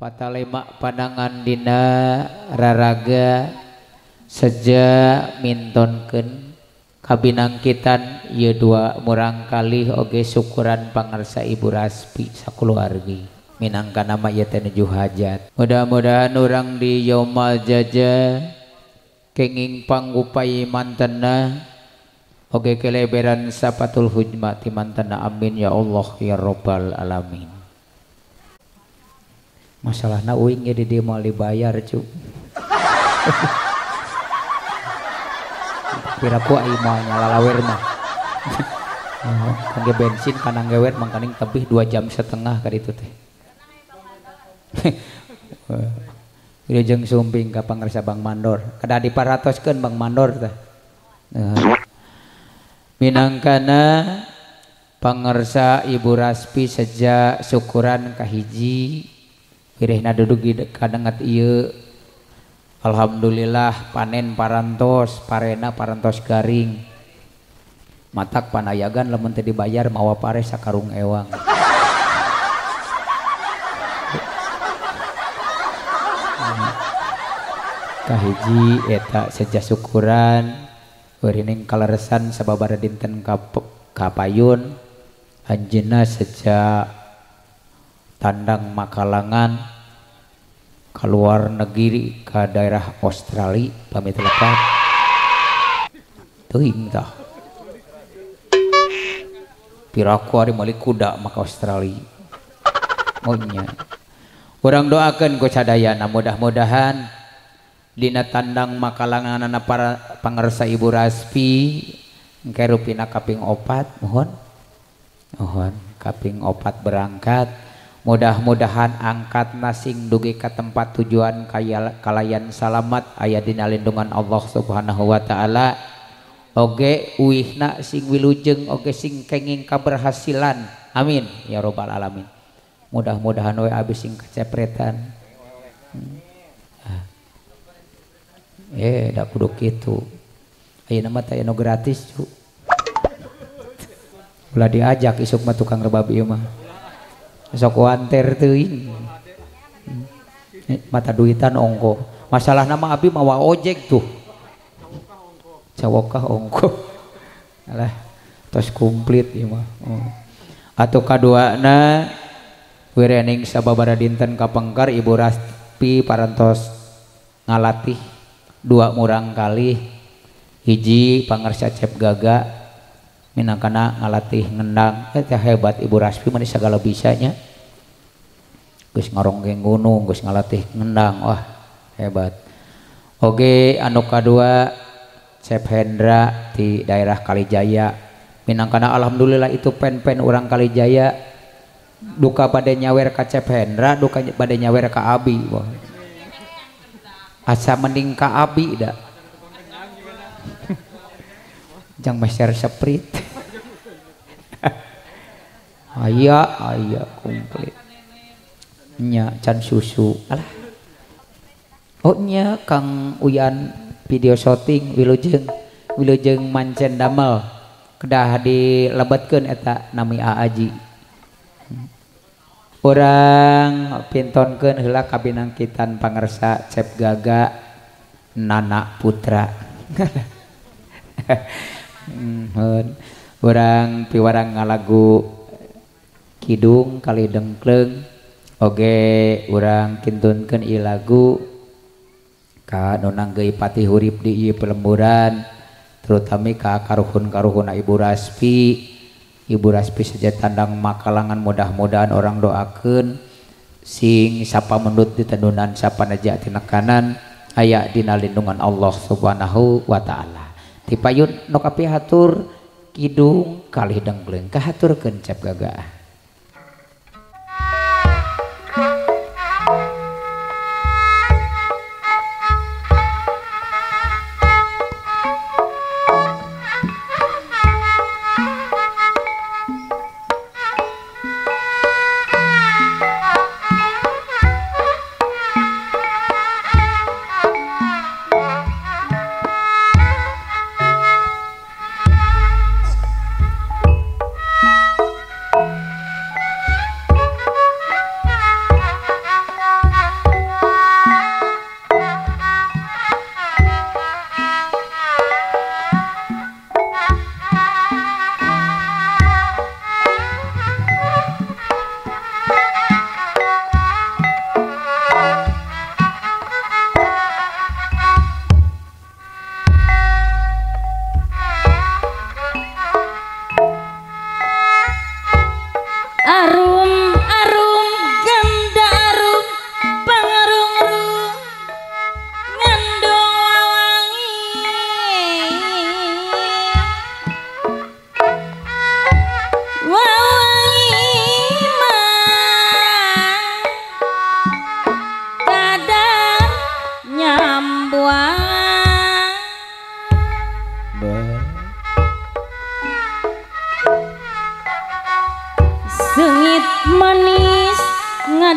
Patalema panangan dina raraga seja mintonkeun kabinangkitan ieu dua murang kalih oge syukuran pangarsa Ibu Raspi sakuluargi minangka nama ieu teh nuju hajat. Mudah-mudahan urang di yaumal jaja kenging panggupai mantena oge keleberan sapatul hujma ti mantena, amin ya Allah ya robbal alamin. Masalahna uing ge di dieu moal dibayar cu. Piraku ai moal nyalalawer mah. Kangge bensin kanang gewer mangkaning tebih 2,5 jam ka ditu teh. Wilujeng sumping ka pangarsa Bang Mandor. Kedah diparatoskeun Bang Mandor teh. Minangkana pangarsa Ibu Raspi sejak syukuran kahiji wirehna duduk di kadenget ieu. Alhamdulillah panen parantos, parena parantos garing. Matak panayagan lamun teu dibayar mawa pare sakarung ewang. Kahiji eta sejak syukuran wirining kaleresan sababaraha dinten kapayun anjeunna sejak tandang makalangan keluar negeri ke daerah Australia pamit lepat teuing tah piraku ari meuli kuda maka Australia. Oh nya urang doakeun ku sadayana mudah-mudahan dina tandang makalanganana para pangarsa Ibu Raspi engke rupina kaping 4, mohon mohon kaping 4 berangkat. Mudah-mudahan angkat nasing dugi ka tempat tujuan kalayan salamat aya dina lindungan Allah Subhanahu wa taala. Oge uihna sing wilujeng oge sing kenging kaberhasilan, amin ya robbal alamin. Mudah-mudahan we abis sing kacepretan. Da kudu kitu. Ayeuna mah teh anu gratis cu. Ulah diajak isuk mah tukang rebab ieu mah. Sok wanter teuing. Mata duitan ongko. Masalahna mah abi mawa ojek tuh. Cawokah ongko. Alah tos komplit ieu mah. Oh. Atuh kaduana wirening sababaraha dinten kapengker Ibu Raspi parantos ngalatih dua murang kalih, hiji pangarsa Cep Gaga minangkana ngalatih ngendang. Teh hebat Ibu Raspi mah sagala bisanya, geus ngaronggeng gunung, geus ngalatih ngendang, wah hebat. Oge anu kadua Cep Hendra di daerah Kalijaya minangkana alhamdulillah itu pen-pen urang Kalijaya duka bade nyawer ka Cep Hendra, duka bade nyawer ka abi. Wah. Asa mending ka abi da. Jang meser seprit. Aya aya komplit. Nya can susu. Alah. Oh nya Kang Uyan video shooting wilujeng wilujeng mancen damel kedah dilebetkeun eta nami Aaji. Urang pintonkeun heula kabinangkitan pangarsa Cep Gaga Nana Putra. Urang piwarang ngalagu kidung kali dengkleng oge urang kintunkeun ieu lagu ka nu nanggeuy patih hurip di ieu pelemburan, terutami ka karuhun-karuhunna Ibu Raspi. Ibu Raspi saja tandang makalangan mudah-mudahan orang doakeun sing sapa mendut di tendunan sapa neja tinekanan aya dina lindungan Allah Subhanahu wa taala. Tipayun nu kapihatur kidung kalih dengkleng kahaturkeun Cep Gaga.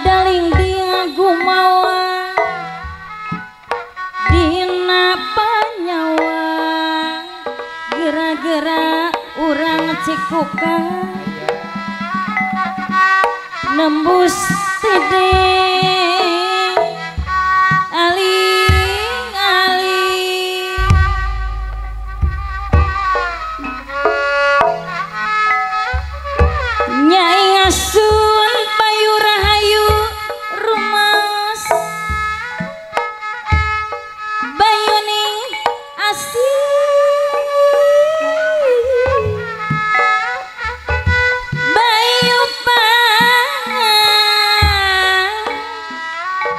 Nada lingding gumawa dina panyawa gera-gera urang Cikuka nembus tiding aling-aling Nyai Ngasun Bayu Rahayu rumas bayuning asih bayu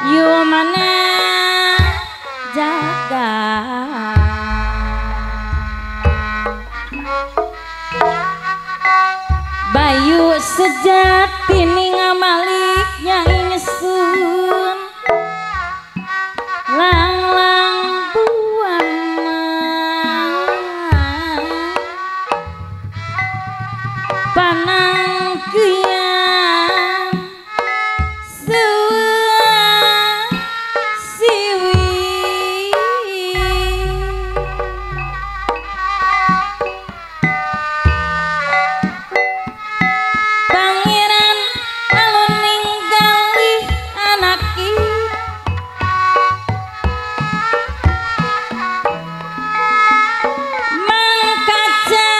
yu mana jaga bayu sejati ning malik Nyai Ngesun lang-lang buana panangkian suang siwi Pangeran alun ninggali anaki mangkaca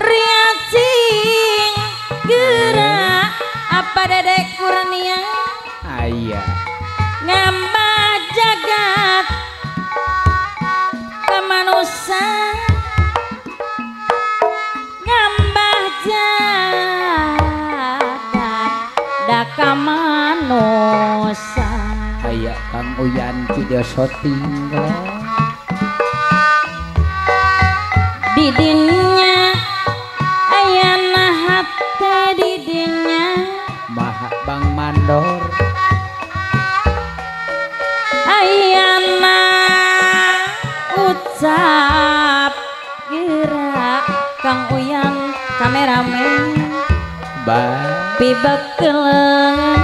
riacing gerak apa Dedek Kurnia aya ngambah jagat kemanusa ngambah jagat da kamanusa aya Kang Uyan Cideso tinggal didinya ayana hate didinya Maha Bang Mandor ayana ucap gerak Kang Uyan kameramen ba pibekelen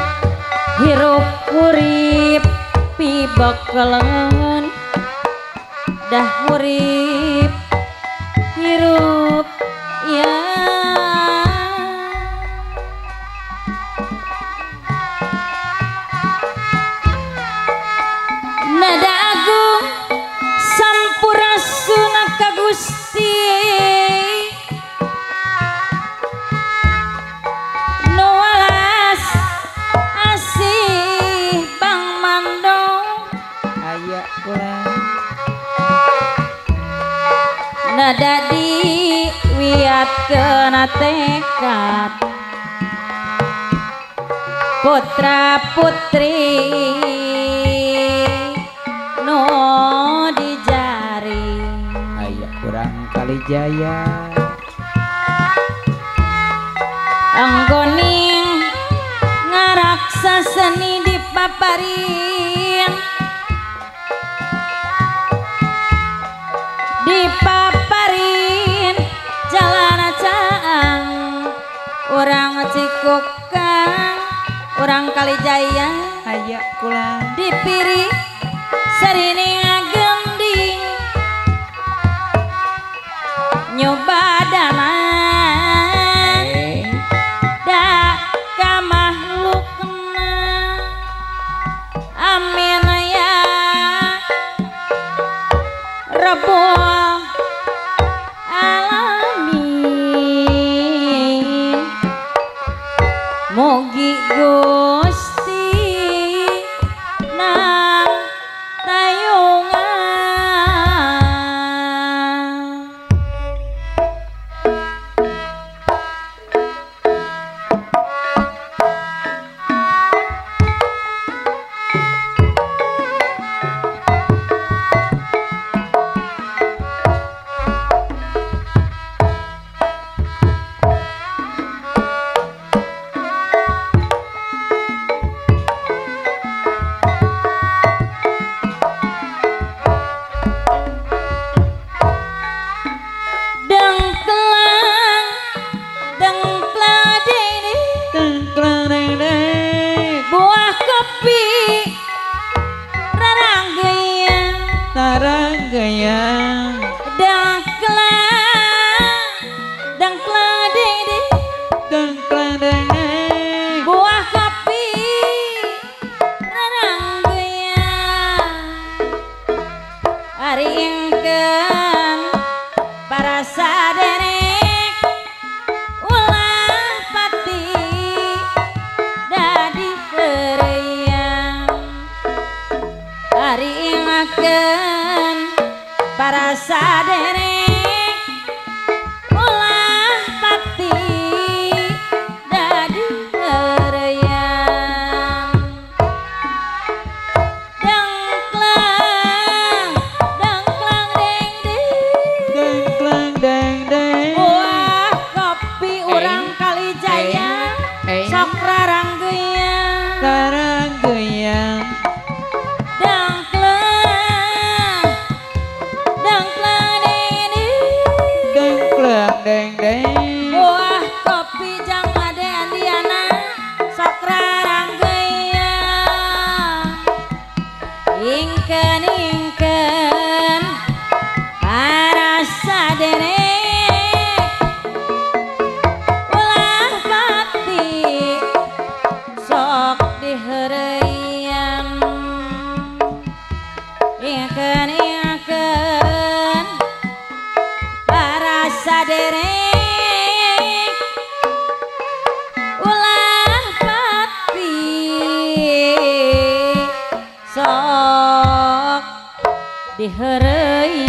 hirup urip pibekelen dah urip hirup ya nada agung sampurasun ka Gusti nu welas asih Bang Mando aya kula nada diwiatkeun tekad putra putri nu dijari aya urang Kalijaya anggoning ngaraksa seni dipaparin dipaparin jalan caang urang Cikuka urang Kalijaya aya kula dipiri sarining gending nyoba dana da ka makhlukna amin ya Rabbul alamin mugi Gusti nang tayungan. kopi raranggeuyang taranggeuyang dangklang dangklang ding ding dangklang ding ding buah kopi raranggeuyang ari ingkeun para saderek ulah pati dadi heureuyan ari ingkeun para saderek ulah pati dadi heureuyan dangklang dangklang deng deng dangklang deng deng buah kopi urang Kalijaya sok raranggeuyang taranggeuyang dangklang dangklang deng deng dangklang deng deng buah kopi jang Ade Andiana sok raranggeuyang ingkeun ingkeun para saderek ulah pati sok diheureuyan ingkeun ingkeun para saderek ulah pati sok diheureuyan.